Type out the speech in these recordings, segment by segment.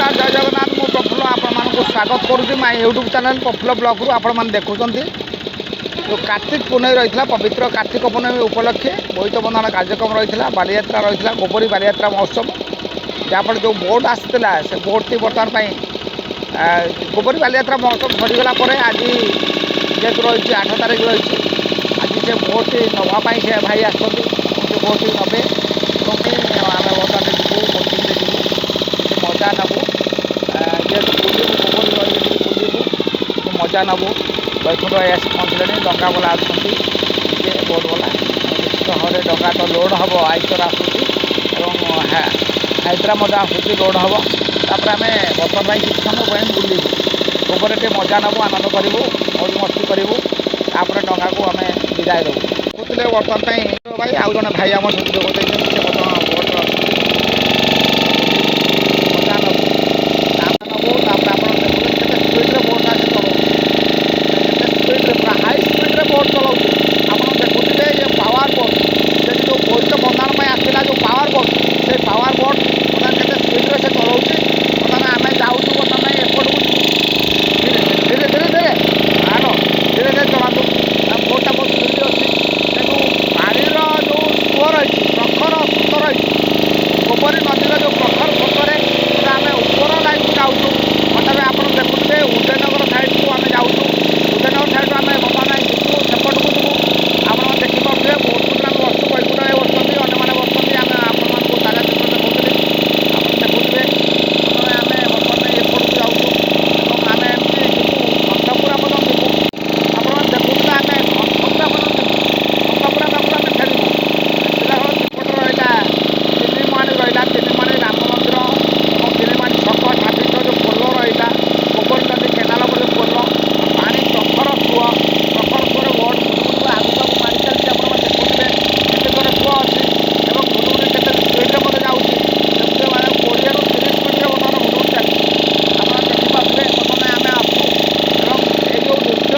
ନମସ୍କାର, ଜୟ ଜଗନ୍ନାଥ। ମୁଁ ପ୍ରଫୁଲ୍ଲ ଆପଣମାନଙ୍କୁ ସ୍ୱାଗତ କରୁଛି ମାଇ ୟୁଟ୍ୟୁବ୍ ଚ୍ୟାନେଲ୍ ପ୍ରଫୁଲ୍ଲ ବ୍ଲଗ୍ରୁ। ଆପଣମାନେ ଦେଖୁଛନ୍ତି ଯେଉଁ କାର୍ତ୍ତିକ ପୂର୍ଣ୍ଣମୀ ରହିଥିଲା, ପବିତ୍ର କାର୍ତ୍ତିକ ପୂର୍ଣ୍ଣମୀ ଉପଲକ୍ଷେ ବୋଇତ ବନ୍ଦାଣ କାର୍ଯ୍ୟକ୍ରମ ରହିଥିଲା, ବାଲିଯାତ୍ରା ରହିଥିଲା, ଗୋବରୀ ବାଲିଯାତ୍ରା ମହୋତ୍ସବ। ଯାହାଫଳରେ ଯେଉଁ ବୋଟ୍ ଆସିଥିଲା, ସେ ବୋଟ୍ଟି ବର୍ତ୍ତମାନ ପାଇଁ ଗୋବରୀ ବାଲିଯାତ୍ରା ମହୋତ୍ସବ ସରିଗଲା ପରେ ଆଜି ଯେହେତୁ ରହିଛି 8 ତାରିଖ ରହିଛି, ଆଜି ସେ ବୋଟ୍ଟି ନେବା ପାଇଁ ସେ ଭାଇ ଆସୁଛନ୍ତି। ସେ ବୋଟ୍ଟି ନେବେ ଏବଂ ଆମେ ବର୍ତ୍ତମାନ ଯିବୁ, ବୋଟିଂରେ ଯିବୁ, କିଛି ମଜା ନେବୁ। ଯେହେତୁ ବୁଲିବୁ, ଗୋବରୀ ରହିଲେ ଟିକେ ବୁଲିବୁ, ଟିକେ ମଜା ନେବୁ। ବୈକୁଣ୍ଠ ଭାଇ ଆସି ପହଞ୍ଚିଲେଣି, ଡଙ୍ଗାବାଲା ଆସୁଛନ୍ତି, ଟିକେ ବୋଟ୍ବାଲା। ନିଶ୍ଚିତ ଭାବରେ ଡଙ୍ଗା ତ ଲୋଡ଼୍ ହେବ, ଆଇଚର ଆସୁଛି ଏବଂ ହାଇଦ୍ରା ମଧ୍ୟ ଆସୁଛି, ଲୋଡ଼୍ ହେବ। ତାପରେ ଆମେ ବର୍ତ୍ତମାନ ପାଇଁ କିଛି ସମୟ ପାଇଁ ବୁଲିବୁ, ଗୋବରରେ ଟିକେ ମଜା ନେବୁ, ଆନନ୍ଦ କରିବୁ, ମୌଜ ମସ୍ତି କରିବୁ। ତାପରେ ଡଙ୍ଗାକୁ ଆମେ ବିଦାୟ ଦେବୁ। କହୁଥିଲେ ବର୍ତ୍ତମାନ ପାଇଁ ଭାଇ, ଆଉ ଜଣେ ଭାଇ ଆମ ସହିତ ଯୋଗ ଦେଇଛନ୍ତି, ସେ ବର୍ତ୍ତମାନ ବୋଟ୍ରେ ଅଛନ୍ତି। ମଜା ନେବୁ, ତାପରେ ନେବୁ। ତାପରେ ଆପଣ ଦେଖୁଛନ୍ତି କେତେ ସ୍ପିଡ଼ରେ ବୋଟ୍ଟା ସେ ଚଲାଉଛି, କେତେ ସ୍ପିଡ଼ରେ, ପୁରା ହାଇ ସ୍ପିଡ଼ରେ ବୋଟ୍ ଚଲାଉଛି। ଆପଣ ଦେଖୁଥିବେ ଇଏ ପାୱାର ବୋଟ୍, ସେଠି ଯେଉଁ ବୋଇତ ବନ୍ଦାଣ ପାଇଁ ଆସିଥିଲା ଯେଉଁ ପାୱାର ବୋଟ୍, ସେ ପାୱାର ବୋଟ୍ ବର୍ତ୍ତମାନ କେତେ ସ୍ପିଡ଼ରେ ସେ ଚଲାଉଛି। ବର୍ତ୍ତମାନ ଆମେ ଯାଉଛୁ, ବର୍ତ୍ତମାନ ଏପଟକୁ ଧୀରେ ଧୀରେ ଧୀରେ ଧୀରେ, ହ୍ୟାଲୋ, ଧୀରେ ଧୀରେ ଚଲାନ୍ତୁ। ବୋଟ୍ଟା ବହୁତ ସ୍ପିଡ଼ ଅଛି। ତେଣୁ ପାଣିର ଯେଉଁ ସୁଅ ରହିଛି, ପ୍ରଖର ସ୍ରୋତ ରହିଛି, ଗୋବରୀ ନଦୀର ଯେଉଁ ପ୍ରଖର ସ୍ରୋତରେ ଆମେ ଉପର ଲାଇନ୍କୁ ଯାଉଛୁ। ବର୍ତ୍ତମାନ ଆପଣ ଦେଖୁଥିବେ ଉଦୟନଗର ସାଇଡ଼କୁ ଆମେ ଯାଉଛୁ। ଉଦୟନଗର ସାଇଡ଼ରୁ ଆମେ ବର୍ତ୍ତମାନ ଯିବୁ, ସେପଟକୁ ଯିବୁ। ଆପଣ ଦେଖିପାରୁଥିବେ ବହୁତ ଆମେ ବସୁଛୁ, ବୈକୁଣ୍ଠ ଭାଇ ବସୁଛନ୍ତି, ଅନ୍ୟମାନେ ବସୁଛନ୍ତି। ଆମେ ଆପଣମାନଙ୍କୁ ତାଜା ଚିତ୍ର ଦେଖାଉଥିଲି, ଆପଣ ଦେଖୁଥିବେ। ବର୍ତ୍ତମାନ ଆମେ ବର୍ତ୍ତମାନ ଏପଟକୁ ଯାଉଛୁ ଏବଂ ଆମେ ଏମିତି ଯିବୁ, ସନ୍ତପୁରା ପର୍ଯ୍ୟନ୍ତ ଯିବୁ। ଆପଣମାନେ ଦେଖୁଥିବେ ଆମେ ସନ୍ତପୁରା ପର୍ଯ୍ୟନ୍ତ ଯିବୁ, ସନ୍ତପୁରା ପାଖରୁ ଆମେ ଫେରିବୁ। ସିଧାସଳଖ ସେପଟେ ରହିଲା ତିନିମାଣି, ରହିଲା ତିନିମାଣି ରାମ ମନ୍ଦିର ଏବଂ ତିନିମାଣି ଛକ ଟ୍ରାଫିକ୍ର ଯେଉଁ ପୋଲ ରହିଲା, ଗୋବରୀ ନଦୀ କେନାଲ ଉପରେ ଯେଉଁ ପୋଲ, ପାଣି ପ୍ରଖର ସୁଅ, ପ୍ରଖର ସୁଅରେ ବୋଟ୍ ଘୁଟୁ ଆଗକୁ ଆଗକୁ ମାଡ଼ି ଚାଲିଛି। ଆପଣମାନେ ଦେଖୁଥିବେ କେତେ ଜୋରେ ସୁଅ ଅଛି ଏବଂ ଘୁଟୁ କେତେ ସ୍ପିଡ଼ରେ ମଧ୍ୟ ଯାଉଛି। ଦେଖୁଥିବେ ମାନେ 20ରୁ 30 ସ୍ପିଡ଼ରେ ବର୍ତ୍ତମାନ ଘୁଟୁ ଚାଲିଛି, ଆପଣ ଦେଖିପାରୁଥିବେ। ବର୍ତ୍ତମାନ ଆମେ ଅଛୁ ଏବଂ ଏଇ ଯେଉଁ ଦୃଶ୍ୟ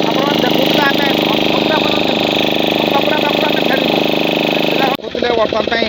ଆପଣମାନେ ଦେଖୁଥିଲେ, ଆମେ ସନ୍ତପୁରା ପର୍ଯ୍ୟନ୍ତ ଯିବୁ, ସନ୍ତପୁରା ପାଖରୁ ଆମେ ଫେରିବୁ। ଦେଖୁଥିଲେ ବର୍ତ୍ତମାନ ପାଇଁ